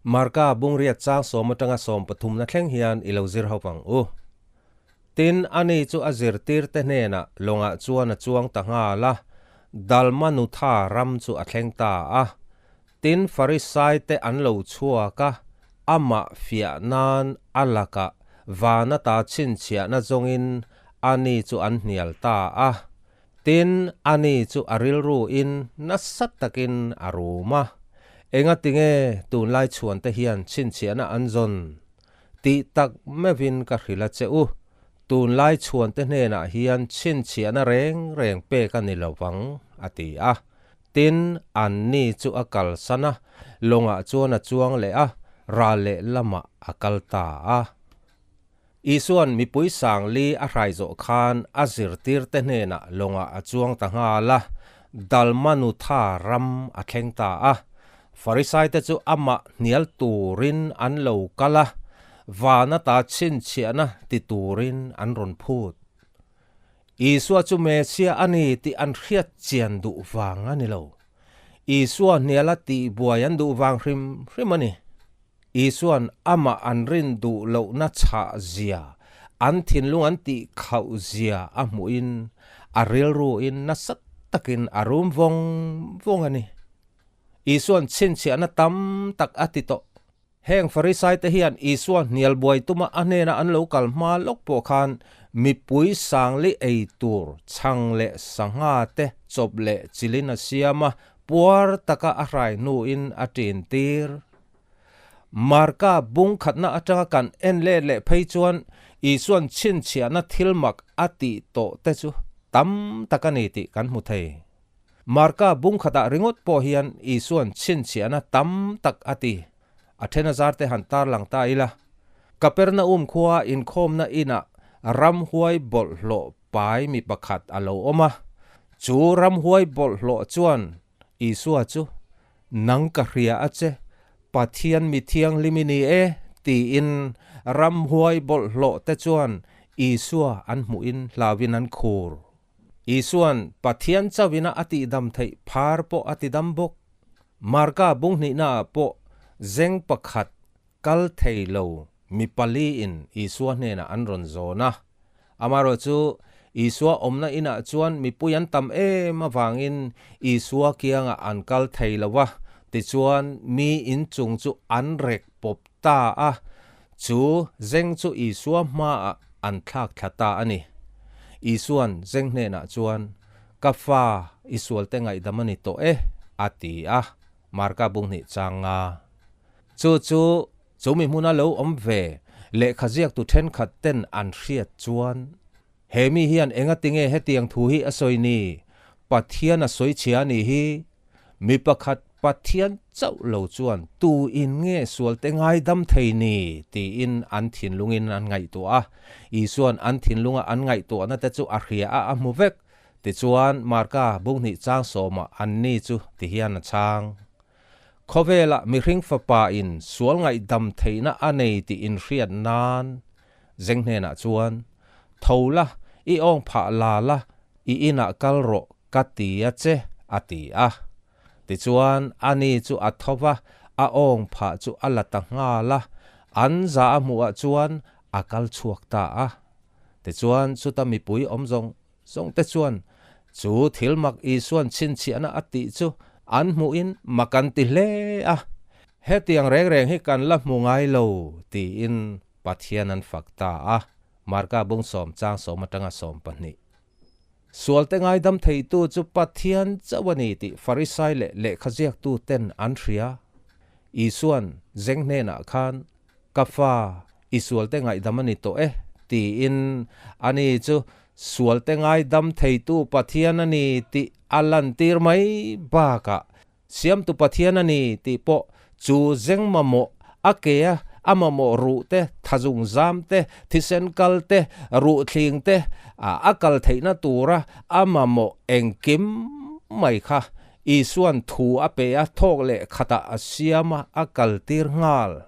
Marka bungriat chang sawm atanga sawm pathumna thleng hian i lo zir ho vang u. Tin, ani chu a zirtirte hnenah lawngah chuan a chuang ta nghal a, Dalmanutha ram chu a thleng ta a. Tin, Farisaite an lo chhuak a, amah fiah nan a lakah vana ta chhinchhiahna zawngin ani chu an hnial ta a. Tin, ani chu a rilruin nasa takin a rum a, Engatinge tunlai chhuante hian chhinchhiahna an zawn? Tih tak meuhin ka hrilh a che u, tunlai chhuante hnenah hian chhinchhiahna reng reng pek a ni lo vang, a ti a. Tin, anni chu a kalsan a, lawngah chuan a chuang leh a, ral leh lamah a kal ta a. Isua'n mipui sangli a hrai zawh khan a zirtirte hnenah lawngah a chuang ta nghal a, Dalmanutha ram a thleng ta a. Farisaite chu amah hnial turin an lo kal a, van ata chhinchhiahna ti turin an rawn phut. Isua chu Messiah a ni tih an hriat chian duh vang a ni lo. Isua hniala tihbuai an duh vang hrim hrim a ni. Isua'n amah an rin duh lohna chhah zia, an thinlung an tih khauh zia a hmuhin a rilruin nasa takin a rum vawng vawng a ni. Isua'n chhinchhiahna tam tak a ti tawh. Heng Farisaite hian Isua hnial buai tuma a hnena an lo kal hma lawk pawh khan mipui sangli ei tur chhang leh sangha te chawp leh chilin a siam a, puar taka a hrai hnuin a ṭin tir. Marka bung khatna atanga kan en let leh phei chuan Isua'n chhinchhiahna thil mak a tih tawh te chu tam tak a ni tih kan hmu thei. Marka bung khatah ringawt pawh hian Isua'n chhinchhiahna tam tak a ti. A then a zar te han tarlang ta ila. Kapernaum khua inkhawmna inah ramhuai bawlhhlawh pai mi pakhat a lo awm a. Chu ramhuai bawlhhlawh chuan Isua chu, Nang ka hria a che, Pathian mi thianghlim i ni e, tiin ramhuai bawlhhlawh te chuan Isua an hmuhin hlauin an khur. Isua'n Pathian chauhina a tihdam theih phar pawh a tidam bawk. Marka bunghnihnaah pawh zeng pakhat Kal thei lo mi paliin Isua hnenah an rawn zawn a. Amaherawhchu, Isua awmna inah chuan mipui an tam em avangin Isua kiangah an kal thei lo va, tichuan mi inchung chu an rek pawp ta a, chu zeng chu Isua hmaah an thlak thla ta a ni. Isua'n zeng hnenah chuan, Ka fa, i sualte ngaihdam a ni tawh e, a ti a. Marka bunghnih chang nga. Chu chu chu mi hmuna lo awm ve lehkha ziaktu thenkhat ten an hriat chuan, He mi hian engatinge hetiang thu hi a sawi ni? Pathian a sawi chhia a nih hi. Mi pakhat Pathian chauh lo chuan tu in nge sualte ngaidam thei ni? tiin an thinlungin an ngaihtuah a. Isua'n an thinlunga an ngaihtuahna te chu a hria a, a hmu vek. Tichuan, Marka bunghnih chang sawmah anni chu ti hian a chhang. Khawvelah mihring fapa in sual ngaihdam theihna a nei tih inhriat nan zeng hnenah chuan, Tho la, i awng phah la la, i inah kal rawh ka ti a che, a ti a. Tichuan, ani chu a tho va, a awng phah chu a la ta nghal a, an za a hmuhah chuan a kal chhuak ta a. Tichuan, chuta mipui awm zawng Zawngte chuan chu thil mak Isua'n chhinchhiahna a tih chu an hmuhin mak an ti hle a, Hetiang reng reng hi kan la hmu ngai lo, tiin Pathian an fak ta a, Marka bung sawm chang sawm atanga 12. Sualte ngaidam theitu chu Pathian chauh a ni tih Farisai leh lehkhaziaktu ten an hria. Isua'n zeng hnenah khan, Ka fa, i sualte ngaihdam a ni tawh e, tiin ani chu sualte ngaidam theitu Pathian a ni tih a lantir mai bakah Siamtu Pathian a ni tih pawh chu zeng mamawh a ke a, a mamawh ruh te, thazung zam te, thisen kal te, ruh thling te a kal theihna tura a mamawh engkim mai kha Isua'n thu a pe a, thawk leh khatah a siam a, a kaltir nghal.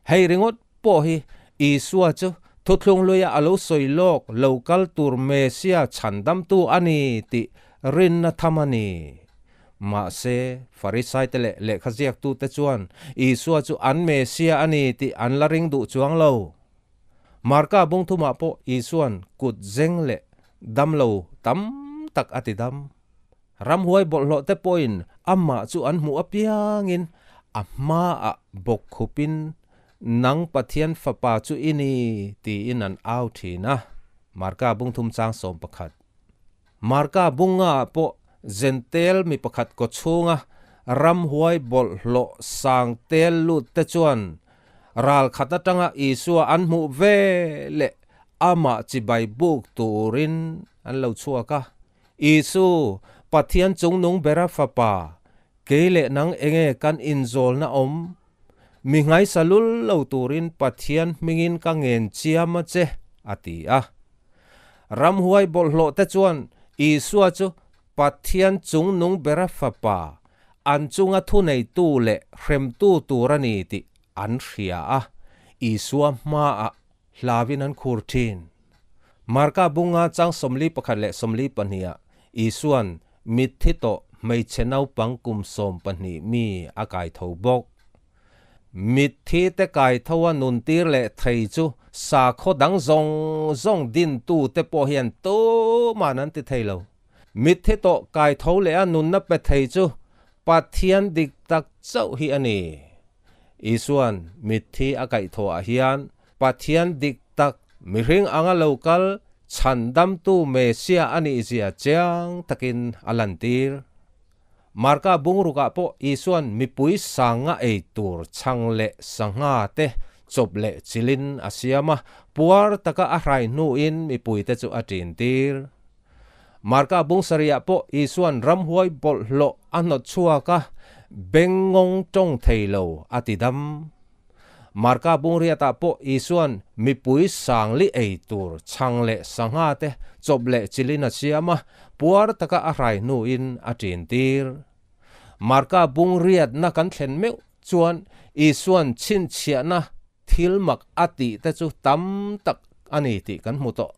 Hei ringawt pawh hi Isua chu thuthlung hluia a lo sawi lawk lo kal tur Mesia chhandamtu a ni tih rinna tham a ni. Mahse, Farisaite leh lehkhaziaktute chuan Isua chu an Mesia a ni tih an la ring duh chuang lo. Marka bungthumah pawh Isua'n kut zeng leh damlo tam tak a ti dam. Ramhuai bawlhhlawh te pawhin amah chu an hmuh apiangin a hmaah bawkkhupin, Nang Pathian Fapa chu i ni, tiin an au thin a. Marka bungthum chang 11. Marka bunga ah pawh Zentel mi pakhat kaw chhunga ramhuai bawlhhlawh sang tel lut te chuan ral khat atanga Isua an hmuh ve leh amah chibai buk turin an lo chhuak a. Isu, Pathian chungnung bera fapa, kei leh nang enge kan inzawlna awm? Mi nghaisa lul lo turin Pathian hmingin ka ngen chiam a che, a ti a. Ramhuai bawlhhlawh te chuan Isua chu Pathian chungnung bera fapa, an chunga thuneitu leh hremtu tur a ni tih an hria a, Isua hmaah hlauin an khur thin. Marka bunga chang 41 leh 42ah Isua'n mitthi tawh hmeichhe naupang kum 12 mi a kai tho bawk. Mitthi te kai tho a nuntir leh thei chu sakhaw dang zawng zawng dintu te pawh hian tuman an ti thei lo. Mitthi tawh kai tho leh a nunna pe thei chu Pathian dik tak chauh hi a ni. Isua'n mitthi a kaihthawhah hian Pathian dik tak mihring anga lo kal chhandamtu Mesia a nihzia chiang takin a lantir. Marka bungrukah pawh Isua'n mipui sanga ei tur chhang leh sangha te chawp leh chilin a siam a, puar taka a hrai hnuin mipuite chu a ṭintir. Marka bung sarihah pawh Isua'n ramhuai bawlhhlawh a hnawt chhuak a, bengngawng ṭawng thei lo a ti dam. Marka bungriatah pawh Isua'n mipui sangli ei tur chhang leh sangha te chawp leh chilin a siam a, puar taka a hrai hnuin a ṭintir. Marka bungriatna kan thlen meuh chuan Isua'n chhinchhiahna thil mak a tih te chu tam tak a ni tih kan hmu tawh.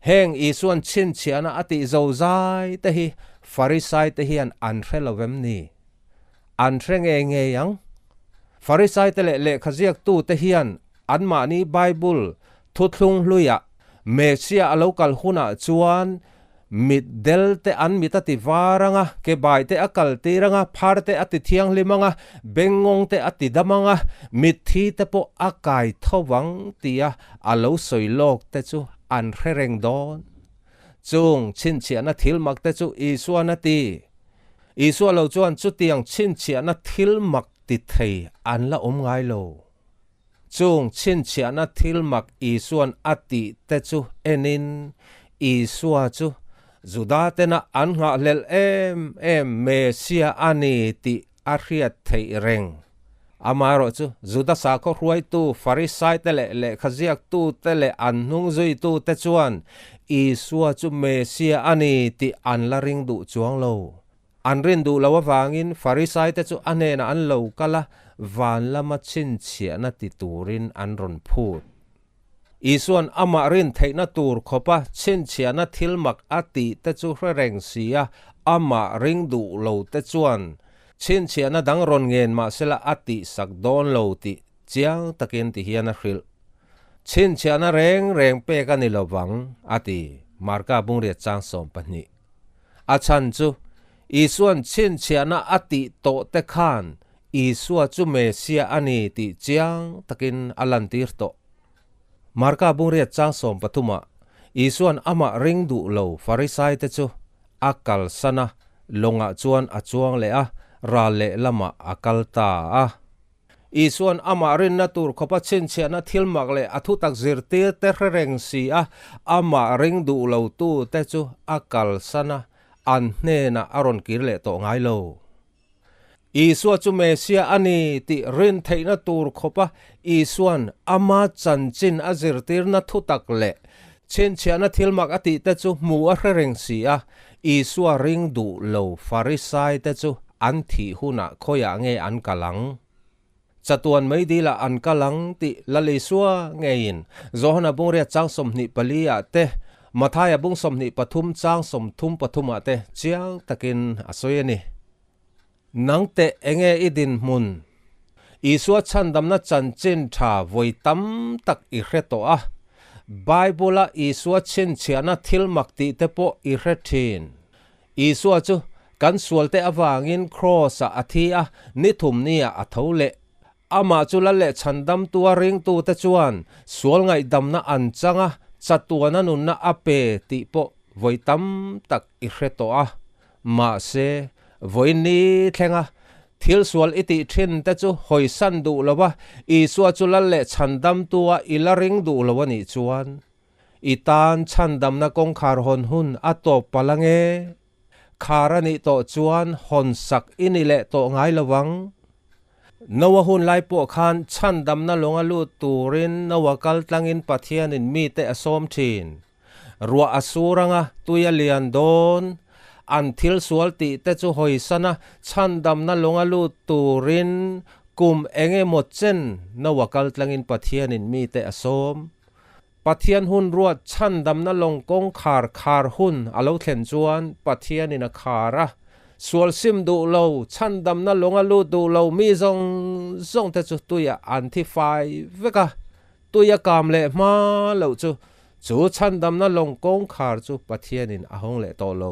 Heng Isua'n chhinchhiahna a tih zozai te hi Farisai te hian an hre lo vem ni? An hre ngei ngei ang. Farisaite leh lehkhaziaktute hian anmahni Bible thuthlung hluiah Messiah a lo kal hunah chuan mit del te an mit a ti var ang a, ke bai te a kal tir ang a, phar te a ti thianghlim ang a, bengngawng te a ti dam ang a, mitthi te pawh a kai tho vang tia a lo sawi lawk te chu an hre reng dawn. Chung chhinchhiahna thil mak te chu Isuan a ti. Isua lo chuan chutiang chhinchhiahna thil mak ti thei an la awm ngai lo. Chung chhinchhiahna thil mak Isua'n a tih te chu enin Isua chu Juda tena an nghahhlelh em em Mesia a ni tih a hriat theih reng. Amaherawhchu Juda sakhaw hruaitu Farisaite leh lehkhaziaktute leh an hnungzuitute chuan Isua chu Mesia a ni tih an la ring duh chuang lo. An rin duh lo avangin Farisaite chu a hnenah an lo kal a, van lama chhinchhiahna ti turin an rawn phut. Isua'n amah rin theihna tur khawpa chhinchhiahna thil mak a tih te chu hre reng si a, amah ring duh lo te chuan chhinchhiahna dang rawn ngen mahsela a tihsak dawn lo tih chiang takin ti hian a hrilh. Chhinchhiahna reng reng pek a ni lo vang, a ti, Marka bungriat chang 12. A chhan chu, Isua'n chhinchhiahna a tih tawh te khan Isua chu Mesia a ni tih chiang takin a lantir tawh. Marka bungriat chang 13ah, Isua'n amah ring duh lo Farisaite chu a kalsan a, lawngah chuan a chuang leh a, ral lehlamah a kal ta a. Isua'n amah rinna tur khawpa chhinchhiahna thil mak leh a thutak zirtir te hre reng si a, amah ring duh lotu te chu a kalsan a, an hnenah a rawn kir leh tawh ngai lo. Isua chu Mesia a ni tih rin theihna tur khawpa Isua'n ama chanchin a zirtirna thutak leh chhinchhiahna thil mak a tih te chu hmu a hre reng si a, Isua ring duh lo Farisai te chu an thih hunah khawiah nge an kal ang? Chatuan mai dilah an kal ang tih Lal Isua ngeiin Johana bungriat chang 24 ah te, Mathaia bung 23 chang 33 ah te chiang takin a sawi a ni. Nang teh enge i dinhmun? Isua chhandamna chanchin tha vawi tam tak i hre tawh a. Bible-a Isua chhinchhiahna thil mak tih te pawh i hre thin. Isua chu kan sualte avangin Kraws-ah a thi a, ni thum niah a tho leh. Amah chu lal leh chhandamtua ringtute chuan sual ngaihdamna an chang a, chatuana nunna a pe tih pawh vawi tam tak i hre tawh a. Mahse, vawi ni thlenga thil sual i tih thin te chu hawisan duh lo a, Isua chu lal leh chhandamtua i la ring duh lo a nih chuan, i tan chhandamna kawngkhar hawn hun a tawp palh ange. Khar a nih tawh chuan hawn sak i ni leh tawh ngai lo ang. Noa hun lai pawh khan chhandamna lawnga lut turin Noa kal tlangin Pathianin mite a sawm thin. Ruah a sur anga tui a lian dawn. An thil sual tih te chu hawisana chhandamna lawnga lut turin kum eng emaw chen Noa kal tlangin Pathianin mite a sawm. Pathian hun ruat chhandamna lawng kawngkhar khar hun a lo thlen chuan Pathianin a khar a, sual sim duh lo, chhandamna lawng a lut duh lo mi zawng zawng te chu tuiah an thi fai vek a, tui a kam leh hma loh chu chu chhandamna lawng kawngkhar chu Pathianin a hawng leh tawh lo.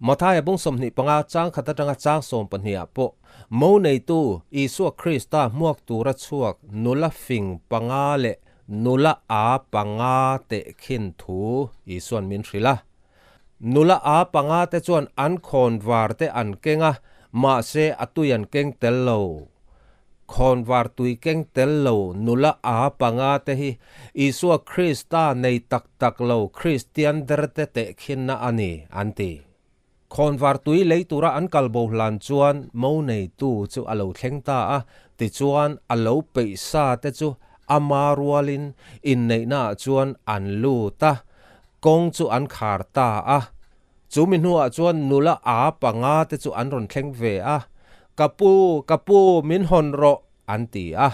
Mathaia bung 25 chang khat atanga chang 12 ah pawh Mo neitu Isua Krista hmuak tura chhuak nula fing panga leh Nula a panga teh khin thu Isuan min hrilh a. Nula a panga te chuan an khawnvar te an keng a, mahse a tui an keng tel lo. Khawnvar tui keng tel lo nula a panga te hi Isua Krista nei tak tak lo Kristian der te teh khinna a ni, an ti. Khawnvar tui lei tura an kal bo hlan chuan mo neitu chu a lo thleng ta a, tichuan a lo peih sa te chu ama rualin inneihnaah chuan an lut a, kawng chu an khar ta a. Chu mi hnuah chuan nula a panga te chu an rawn thleng ve a, Ka pu, ka pu, min hawn rawh, an ti a.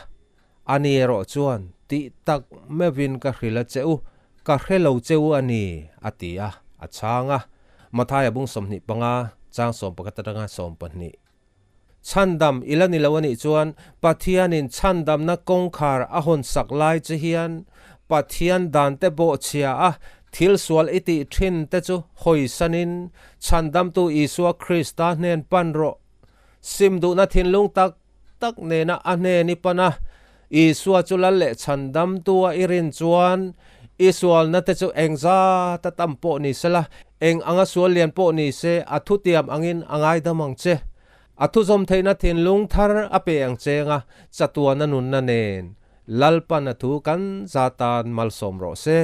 Ani erawh chuan, Tih tak meuhin ka hrilh a che u, ka hre lo che u a ni, a ti a, a chhang a. Mathaia bung 25, chang 11 atanga 12. Chhandam i la ni lo a nih chuan Pathianin chhandamna kawngkhar a hawn sak lai che hian Pathian dante bawhchhia a thil sual i tih thin te chu hawisanin Chhandamtu Isua Krista hnen pan rawh. Sim duhna thinlung tak tak nena a hnen i pan a, Isua chu lal leh chhandamtu a i rin chuan i sualna te chu eng zat a tam pawh ni sela, eng anga sual lian pawh ni se a thutiam angin a ngaidam ang che. A thuzawm theihna thinlung thar a pe ang cheng a, chatuana nunna nen Lalpan a thu kan za tan malsawm rawh se.